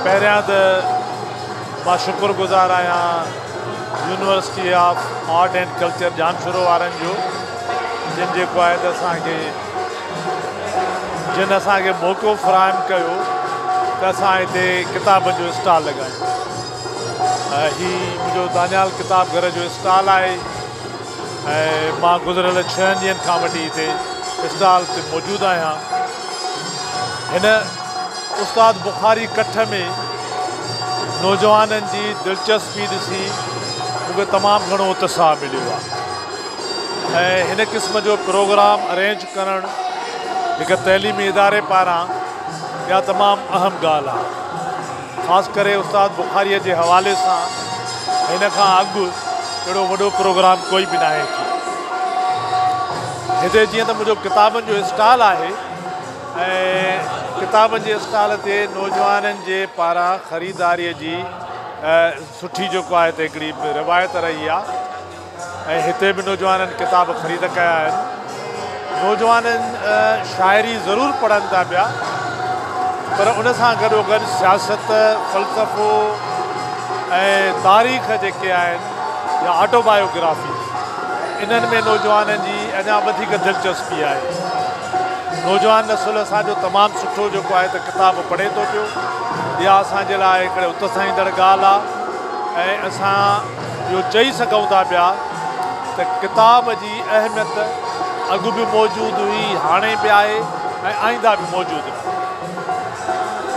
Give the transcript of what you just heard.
پهريان ته مان شڪر گذار آهيان university of art and culture Jamshoro وارن جو، جن جيڪو آهي ته اسان کي جن اسان کي موقعو فراهم ڪيو ته اسان هتي ڪتابن جو اسٽال لڳايون. هي منهنجو دانيال ڪتاب گهر جو اسٽال آهي ۽ مان گذريل 6 ڏينهن کان وٺي هتي اسٽال تي موجود آهيان. هن استاد بخاري ڪٺ ۾ نوجوانن جي دلچسپي ڏسي مون کي تمام گهڻو اتساهه مليو آهي ۽ هن قسم جو پروگرام ارينج ڪرڻ هڪ تعليمي اداري پاران اها تمام اهم ڳالهه آهي. خاص ڪري استاد بخاريء جي حوالي سان هن کان اڳ اهڙو وڏو پروگرام ڪوئي به ناهي ٿيو. هتي جيئن ته منهنجو ڪتابن جو اسٽال آهي ۽ ڪتابن جي اسٽال تي نوجوانن جي پاران خريداريء جي سٺي جيڪو آهي ته هڪڙي روايت رهي آهي ۽ هتي به نوجوانن ڪتاب خريد ڪيا آهن. نوجوانن شاعري ضرور پڙهن ٿا پيا پر ان سان گڏوگڏ سياست، فلسفو ۽ تاريخ جيڪي آهن يا آٽو بايوگرافي انهن ۾ نوجوانن جي اڃا وڌيڪ دلچسپي آهي. نوجوان نسل اسان جو تمام سٺو جيڪو آهي ته ڪتاب پڙهي ٿو پيو. اها اسان جي لاء هڪڙي اتساهيندڙ ڳالهه آهي ۽ اسان اهو چئي سگهون ٿا پيا ته ڪتاب جي اهميت اڳ به موجود هئي، هاڻي به آهي ۽ آئنده به موجود رهندي.